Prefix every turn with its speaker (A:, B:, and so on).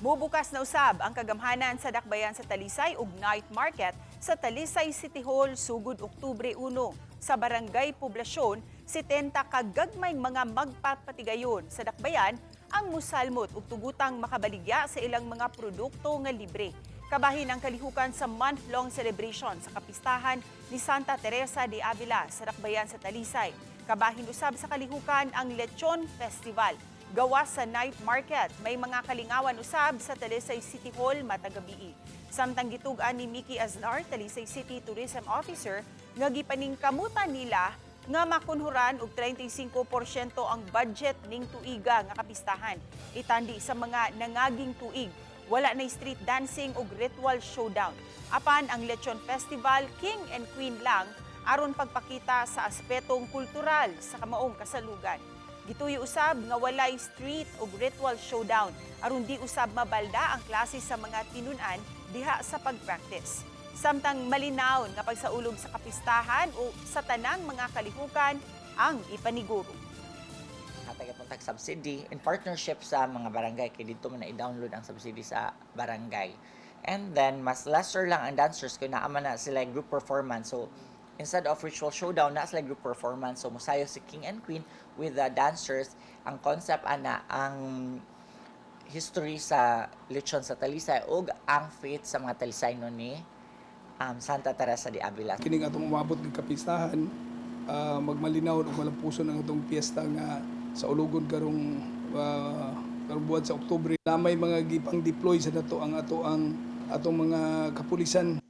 A: Mubukas na usab ang kagamhanan sa Dakbayan sa Talisay ug night market sa Talisay City Hall sugod Oktubre 1. Sa Barangay Poblasyon, 70 kagagmayng mga magpapatigayon sa Dakbayan ang musalmot ug tugutang makabaligya sa ilang mga produkto nga libre. Kabahin ang kalihukan sa month-long celebration sa kapistahan ni Santa Teresa de Avila sa Dakbayan sa Talisay. Kabahin usab sa kalihukan ang Lechon Festival. Gawas sa night market, may mga kalingawan usab sa Talisay City Hall matag gabii. Samtang gitug-an ni Mickey Aznar, Talisay City Tourism Officer, nga gipaningkamutan nila nga makunhuran og 35% ang budget ning tuiga nga kapistahan. Itandi sa mga nangaging tuig, wala na street dancing ug ritual showdown. Apan ang Lechon Festival, king and queen lang aron pagpakita sa aspetong kultural sa kamaong kasalugan. Gituyo usab nga walay street ug ritual showdown aron di usab mabalda ang klase sa mga tinun-an diha sa pag-practice. Samtang malinaw nga pagsaulog sa kapistahan o sa tanang mga kalihukan ang ipaniguro.
B: Hatag pong tag subsidy in partnership sa mga barangay kay didto man na i-download ang subsidy sa barangay. And then mas lesser lang ang dancers kay naa man na sila group performance. So instead of ritual showdown, naa sila group performance. So musayo si king and queen with the dancers. Ang concept ana ang history sa lechon sa Talisay ug ang faith sa mga Talisaynon ni Santa Teresa de Avila.
C: Kining atong umabot ng kapistahan, magmalinaw ug malampuson ang atong piyesta nga saulugon karong buwan sa Oktubre. Na may mga gipang deploy sa nato ang atong mga kapulisan.